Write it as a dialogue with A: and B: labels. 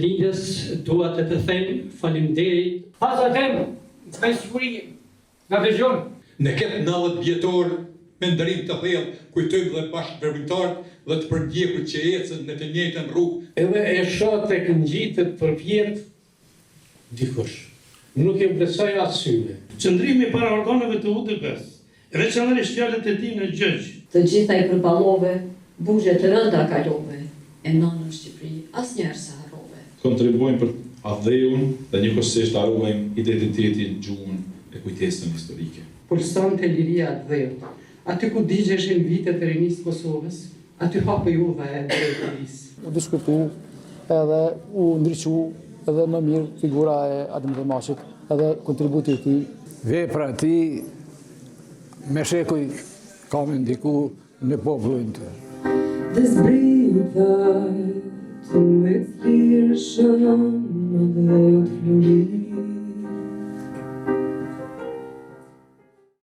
A: Rilindjes dua të të them faleminderit.
B: Pas atem, me siguri, na dëgjon.
C: Në këtë 90 vjetor me nderim të thellë kujtojmë dhe bashkëveprimtarët dhe të përndjekurit që ecën në të njëjtën rrugë.
D: Edhe e shoh tek ngjitet përpjetë dikush. Nuk e besoj as syve.
E: Qëndrimi para organeve të UDB-së, e veçanërisht fjalët e tij në gjyq.
F: Të gjitha i përballove, burgje të rënda kalove, e nanën Shqipëri asnjëherë s'e harrove.
G: Kontribuojmë për atdheun dhe njëkohësisht ta ruajmë identitetin, gjuhën e kujtesën historike.
A: Pulsonte liria e atdheut. Aty ku digjeshin vitet e rinisë së Kosovës, aty hapej udha e drejt lirisë.
H: U diskutu edhe u ndriçu edhe më mirë figura e Adem Demaçit edhe kontributi i tij.
I: Vepra e tij me shekuj ka me ndiku në popullin
J: tonë. Dhe zbrita tu ec lirshëm atdheut fluturues.